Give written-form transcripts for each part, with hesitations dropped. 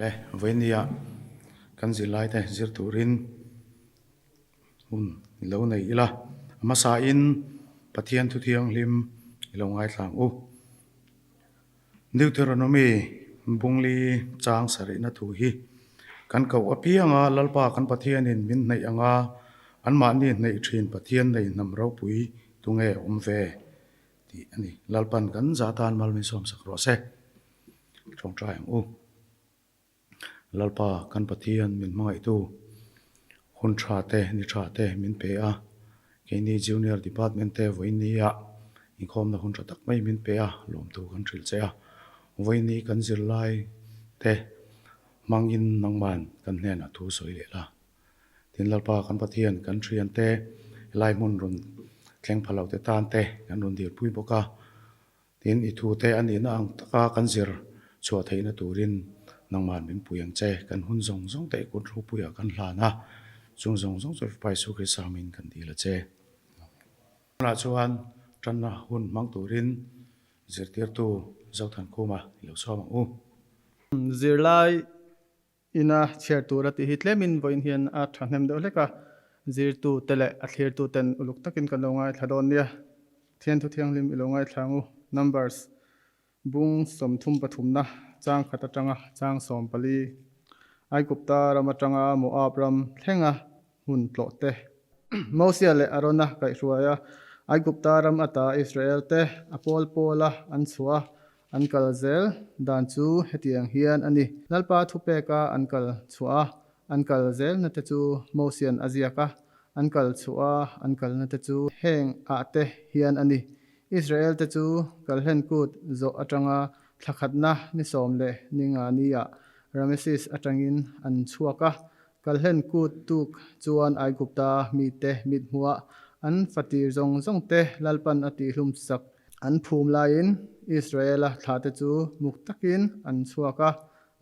Le vawinia kan zirlaite zir turin hun i lo nei ila, a hmasain Pathian thu thianghlim i lo ngaithla ang u. Deuteronomy bungli chang sarihna thu hi kan koh apianga Lalpa kan Pathianin min hnaih anga anmahni hnaih thin Pathian nei hnam ropui tunge awm ve tih a ni. Lalpan kan za tan mal min sawmsak rawh se. Tawngtai ang u. Lalpa kan Pathian min hmangaihtu hun tha te ni tha te min pe a, keini Junior Department te vawinia inkhawmna hun tha tak mai min pe a, lawmtu kan hrilh che a. Vawiini kan zirlai te hmangin nangman kan hnenah thu sawi leh la. Tin Lalpa kan Pathian kan thian te helai hmun rawn thleng pha lo te tan te kan rawn dirpui bawk a. Tin, i thute a nihna ang taka kan zir chhuah theihna turin nangmah min pui ang che. Kan hun zawng zawng te i kut ropuiah kan hlan a, chung zawng zawng chu Fapa Isu Krista hmingin kan dil a che. Amen. Tunah chuan tanna hun hmang turin zirtirtu Zothankhuma i lo sawm ang u. Zirlai Ina chhiar tur a tih hi tlemin vawiin hian a thahnem deuh hlek a, zirtu te leh a thlirtu ten uluk takin kan lo ngaithla dawn nia. Thian thu thianghlim i lo ngaithla ang u. Numbers, Bung 33na chang khat atanga chang 14, Aigupta ram atanga Moab ram thlenga hmun tlawh te. Mosia leh Arona kaihhruai a, Aigupta ram ata Israel te a pawl pawla an chhuah a, An kal zel dan chu hetiang hian a ni. Lalpa thupeka an kal chhuah a, an kal zelna te chu Mosian a ziak a, an kal chhuah a, an kalna te chu heng ah te hian a ni. Israel te chu Kalhlen kut zawh atanga thla khatna ni sawm leh ni nga ni ah Rameses atangin an chhuak a, Kalhlen kut tuk chuan Aigupta mite mithmuah an fatir zawng zawng te Lalpan a tihhlum sak An phum laiin Israela thlahte chu muk takin an chhuak a,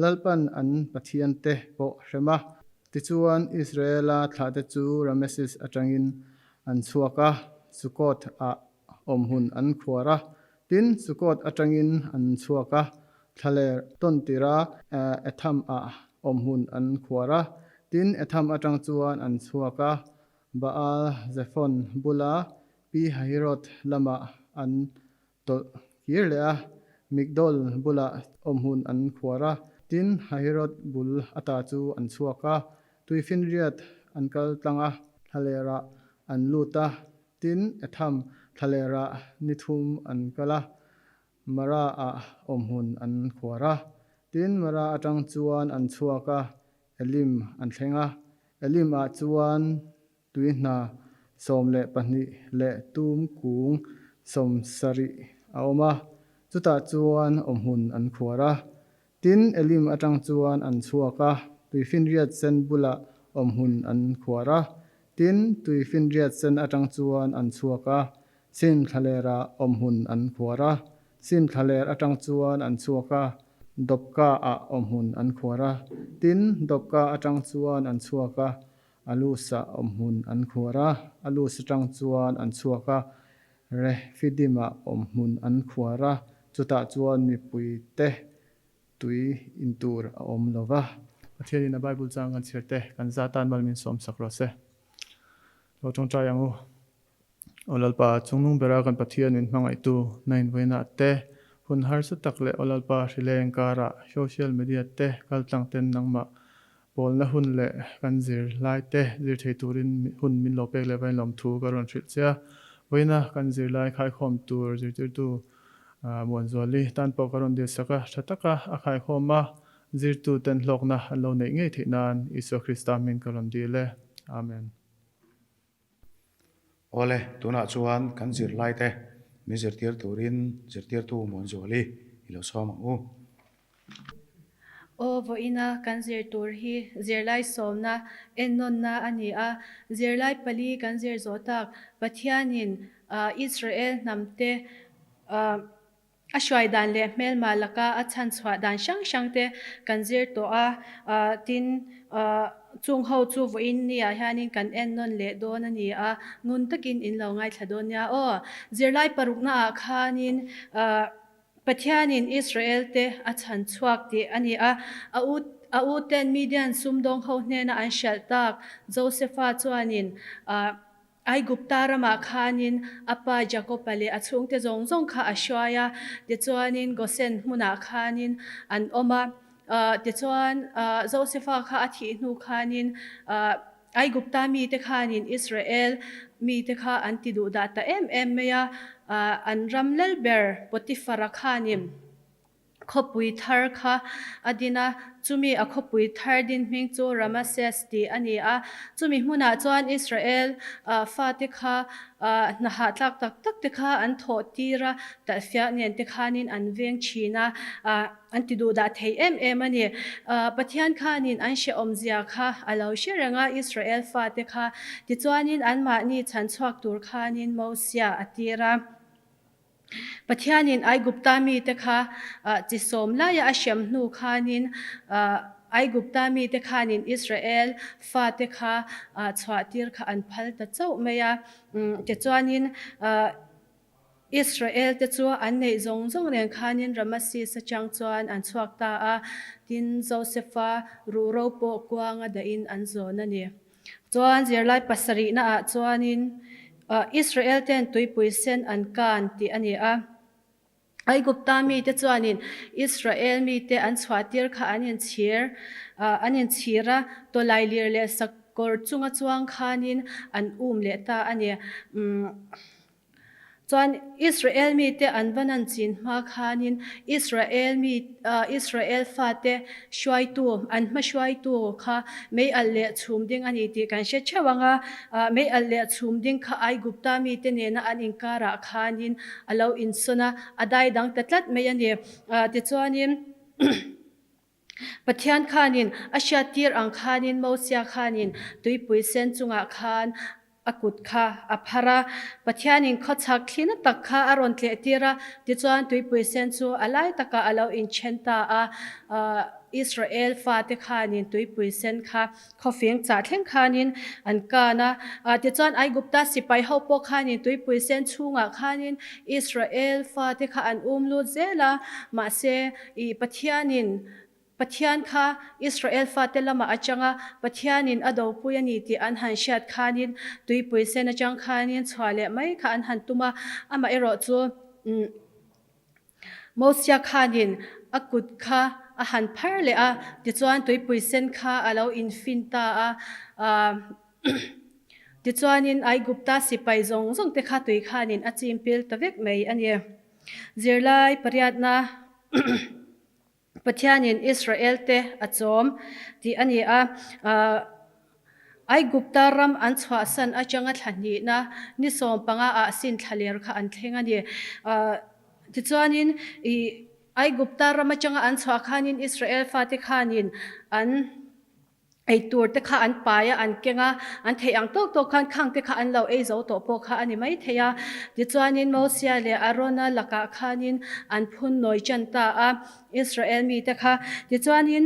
Lalpan an pathiante pawh hrem a. Tichuan, Israela thlahte chu Rameses atangin an chhuak a, Sukoth-ah awm hun an khuar a. Tin, Sukoth atangin an chhuak a, thlaler tawntira Etham-ah awm hun an khuar a. Tin, Etham atang chuan an chhuak a, Baal-Zephon bula Pi Hahiroth lamah an tawlh kir leh a, Migdol bulah awmhmun an khuar a. Tin, Hahiroth bul ata chu an chhuak a, Tuifinriat an kal tlang a, thlalerah an lut a. Tin, Etham thlalerah ni thum an kal a, Mara-ah awmhmun an khuar a. Tin, Mara atang chuan an chhuak a, Elim an thleng a. Elim-ah chuan Tui hna 12 leh tum kung 70 a awm a, chutah chuan awmhmun an khuar a. Tin, Elim atang chuan an chhuak a, tuifinriat sen bulah awmhmun an khuar a. Tin, tuifinriat sen atang chuan an chhuak a, Sin thlalerah awmhmun an khuar a. Sin thlaler atang chuan an chhuak a, Dawpka-ah awmhmun an khuar a. Tin, Dawpka atang chuan an chhuak a, A lusa awmhmun an khuar a, a lus atang chuan an chhuak a, Refidim-ah awmhmun an khuar a, chutah chuan mipuite tui in tur a awm lo va. Pathianin a Bible chang kan chhiar te kan za tan mal min sawm sak rawh se. Lo tawngtai ang u. Aw Lalpa, chungnung bera kan Pathian min hmangaihtu na invawiinah te, hun harsa tak leh Aw Lalpa hrileng karah social media te kaltlang ten nangmah pawlna hun leh kan zirlai te zir thei turin hun min lo pek leh vain lawmthu ka rawn hrilh che a. Vawiina kan zirlai khaikhawm tur zirtirtu Muanzuali tan pawh ka rawn dilsak a, tha taka a khaikhawm a, zirtu ten hlawkna an lo neih ngei theih nan Isua Krista hming ka rawn dil e. Amen. Awle, tunah chuan kan zirlaite min zirtir turin zirtirtu Muanzuali i lo sawm ang u. Aw, vawiina kan zir tur hi zirlai sawmna ennawnna a ni a. Zirlai pali kan zir zawh tak Pathianin Israel hnamte A hruai dan leh hmelma laka a chhan chhuah dan hrang hrang te kan zir tawh a, tin, chung ho chu vawiin ni ah hianin kan en nawn leh dawn a ni a, ngun takin in lo ngaithla dawn nia aw. Zirlai parukna ah khanin Pathianin Israel te a chhan chhuak tih a ni a, a u. a u ten Midian sumdawng ho hnena an hralh tak Josefa chuanin Aigupta ramah khanin a pa Jakoba leh a chhungte zawng zawng kha a hruai a, tichuanin Gosen hmunah khanin an awm a. Tichuan, Josefa kha a thih hnu khanin Aigupta mite khanin Israel mite kha an ti duhdah ta em em mai a, an ram lal ber Potifara khanin Khawpui thar kha a din a, chumi a khawpui thar din hming chu Ramases tih a ni a. Chumi hmunah chuan Israel fate kha hna hahthlak tak tak te kha an thawh tir a, talhfiak nen te khanin an veng thin a, an ti duhdah thei em em a ni. Pathian khanin an hrehawmzia kha a lo hre reng a, Israel fate kha. Tichuanin anmahni chhanchhuak tur khanin Mosia a tir a. Pathianin Aigupta mite kha chi sawm laia a hrem hnu khanin Aigupta mite khanin Israel fate kha chhuahtir kha an phal ta chauh mai a. Tichuanin Israel te chu an neih zawng zawng nen khanin Ramasis atang chuan an chhuak ta a, tin Josefa ruhro pawh kuanga dahin an zawn a ni. Chuan zirlai pasarihna ah chuanin Israel ten tuipui sen an kan tih a ni a. Aigupta mite chuanin Israel mite an chhuahtir kha an inchhir an inchhir a, tawlailir leh sakawr chunga chuang khanin an um leh ta a ni. Chuan Israel mite an va nan chin hma khanin Israel mi Israel fate hruaitu an hma hruaitu kha mei alh leh chhum ding a ni tih kan hre theuh ang a, mei alh leh chhum ding kha Aigupta mite nena an inkarah khanin a lo insawn a, a dai dang ta tlat mai a ni. Tichuanin Pathian khanin a hriattir ang khanin Mosia khanin tuipui sen chungah khan a kut kha a phar a. Pathianin khawchhak thlina tak kha a rawn tlehtir a, tichuan tuipui sen chu a lai takah a lo inthen ta a. Israel fate khanin tuipui sen kha khawfing chah thleng khanin an kan a. Tichuan Aigupta sipai ho pawh khanin tuipui sen chhungah khanin Israel fate kha an um lut zel a, mahse I Pathianin Pathian kha Israel fate lamah a chang a, Pathianin a dopui a ni tih an han hriat khanin tuipui sen atang khanin chhuah leh mai kha an han tum a, amaherawh chu Mosia khanin a kut kha a han phar leh a, tichuan tuipui sen kha a lo infin ta a. Tichuanin Aigupta sipai zawng zawng te kha tui khanin a chim pil ta vek mai a ni. Zirlai pariatna Pathianin Israelte a chawm tih a ni a. Aigupta ram an chhuahsan atanga thla hnihna ni 15 ah sin thlaler kha an thleng a ni. Tichuanin Aigupta ram atanga an chhuah khanin Israel fate khanin an Eitur te kha an pai a, an keng a, an theih ang tawk tawk khan khang te kha an lo ei zo tawh pawh kha a ni mai thei a. Tichuanin Mosia leh Arona lakah khanin an phun nawi ṭan ta a, Israel mite kha. Tichuanin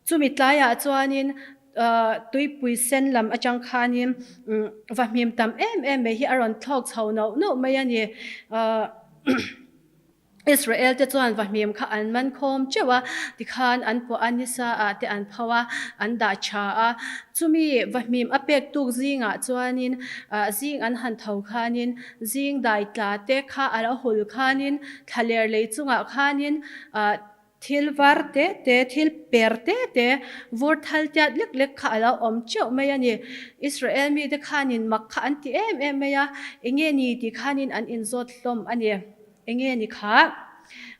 chumi tlaiah chuanin tuipui sen lam aṭang khanin vahmim tam em em mai hi a rawn thlawk chho nauh nauh mai a ni. Israel te chuan vahmim kha an man khawm teuh a, tikhan an puah a, nisa ah te an pho a, an dah tha a. Chumi vahmim a pek tuk zingah chuanin zing an han tho khanin zing dai tla te kha a lo hul khanin thlaler lei chungah khanin thil var te te, thil per te te, vur thal tiat lek lek kha a lo awm teuh mai a ni. Israel mite khanin mak kha an ti em em mai a, enge ni tih khanin an inzawt hlawm a ni. Enge ni kha?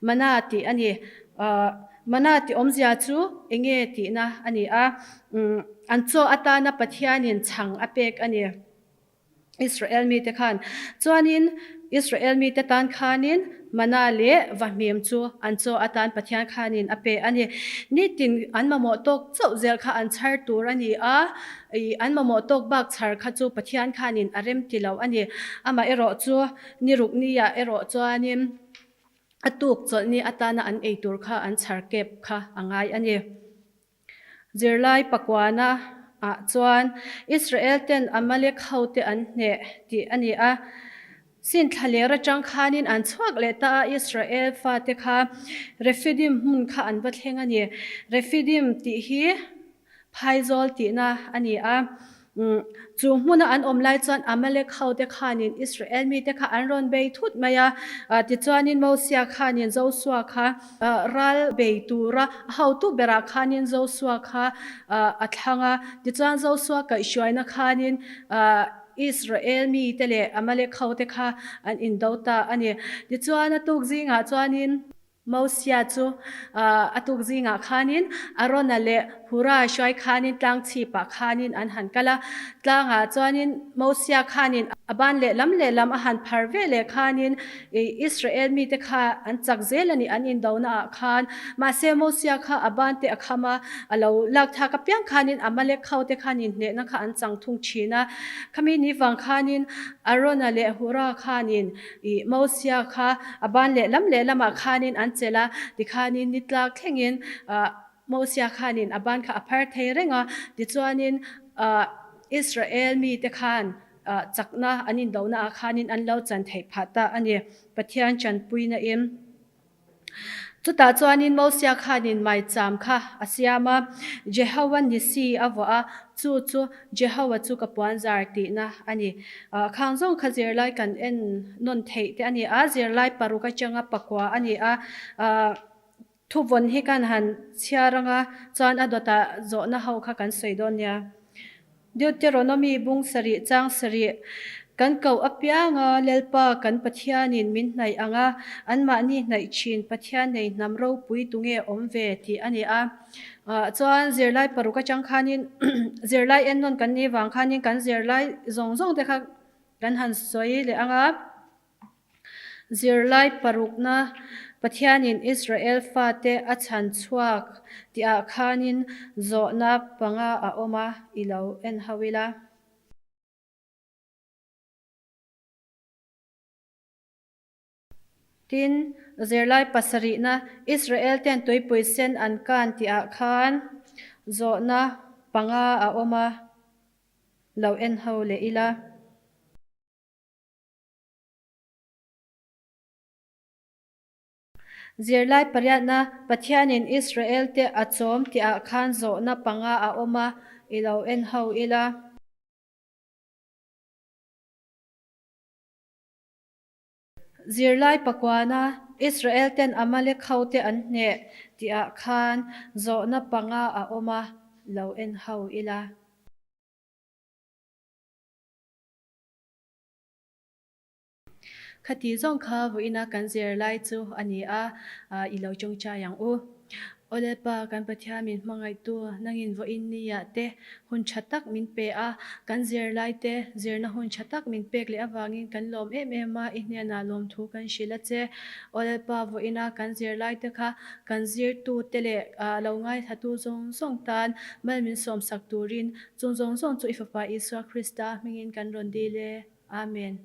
Mana tih a ni. Mana tih awmzia chu enge tihna a ni a. An chaw atana Pathianin chhang a pek a ni. Israel mite khan. Chuanin Israel mite tan khanin mana leh vahmim chu an chaw atan Pathian khanin a pe a ni. Nitin an mamawh tawk chauh zel kha an chhar tur a ni a. An mamawh tawk bak chhar kha chu Pathian khanin a rem ti lo a ni. Amaherawh chu Ni ruk niah erawh chuanin a tuk chawlhni atana an ei tur kha an chhar kep kha a ngai a ni. Zirlai pakuana ah chuan Israel ten Amalek hote an hneh tih a ni a. Sin thlaler atang khanin an chhuak leh ta a, Israel fate kha Refidim hmun kha an va thleng a ni. Refidim tih hi Phaizawl tihna a ni a. Chu hmuna an awm lai chuan Amalek hote khanin Israel mite kha an rawn bei thut mai a. Tichuanin Mosia khanin Josua kha ral bei tura a hotu berah khanin Josua kha a thlang a. Tichuan Josua kaihhruaina khanin Israel mite leh Amalek hote kha an indo ta a ni. Tichuan a tuk zingah chuanin Mosia chu a tuk zingah khanin Arona leh Hura hruai khanin tlang chhipah khanin an han kal a. Tlangah chuanin Mosia khanin a ban lehlam lehlam a han phar ve leh khanin Israel mite kha an chak zel a ni an indonaah khan. Mahse Mosia kha a ban te a kham a, a lo lak thlak apiang khanin Amalek hote khanin hnehna kha an chang thung thin a. Khami ni vang khanin Arona leh Hura khanin I Mosia kha a ban lehlam lehlamah khanin an chelh a, tikhanin ni tlak thlengin Mosia khanin a ban kha a phar thei reng a. Tichuanin Israel mite khan chakna an indonaah khanin an lo chan theih phah ta a ni, Pathian chanpuina in. Chutah chuanin Mosia khanin maicham kha a siam a, Jehowa Nisi a vuah a, chu chu Jehowa chu ka puanzar tihna a ni. Khang zawng kha zirlai kan en nawn theih te a ni a, zirlai paruk atanga pakua a ni a, thuvawn hi kan han chhiar anga chuan a dawtah zawhna ho kha kan sawi dawn nia. Deuteronomy bung sarih chang sarih, Kan koh apianga Lalpa kan Pathianin min hnaih ang a, anmahni hnaih thin Pathian nei hnam ropui tunge awm ve tih a ni a. Chuan zirlai paruk atang khanin zirlai ennawn kan nih vang khanin kan zirlai zawng zawng te kha kan han sawi leh ang a. Zirlai parukna Pathianin Israel fate a chhan chhuak tihah khanin zawhna panga a awm a, i lo en ho ila. Tin, zirlai pasarihna Israel ten tuipui sen an kan tihah khan zawhna panga a awm a, lo en ho leh ila. Zirlai pariatna, Pathianin Israelte a chawm tihah khan zawhna panga a awm a, i lo en ho ila. Zirlai pakuana, Israelten Amalek hote an hneh tihah khan zawhna panga a awm a, lo en ho ila. Khati zawng kha vawiina kan zir lai chu a ni a, i lo tawngtai ang u. Aw Lalpa, kan Pathian min hmangaihtu, nangin vawiin niah te hun tha tak min pe a, kan zir lai te zirna hun tha tak min pek leh avangin kan lawm em em a, i hnenah lawmthu kan hrilh a che. Aw Lalpa, vawiina kan zir lai te kha kan zirtu te leh lo ngaithlatu zawng zawng tan mal min sawmsak turin chung zawng zawng chu i Fapa Isua Krista hmingin kan rawn dil e. Amen.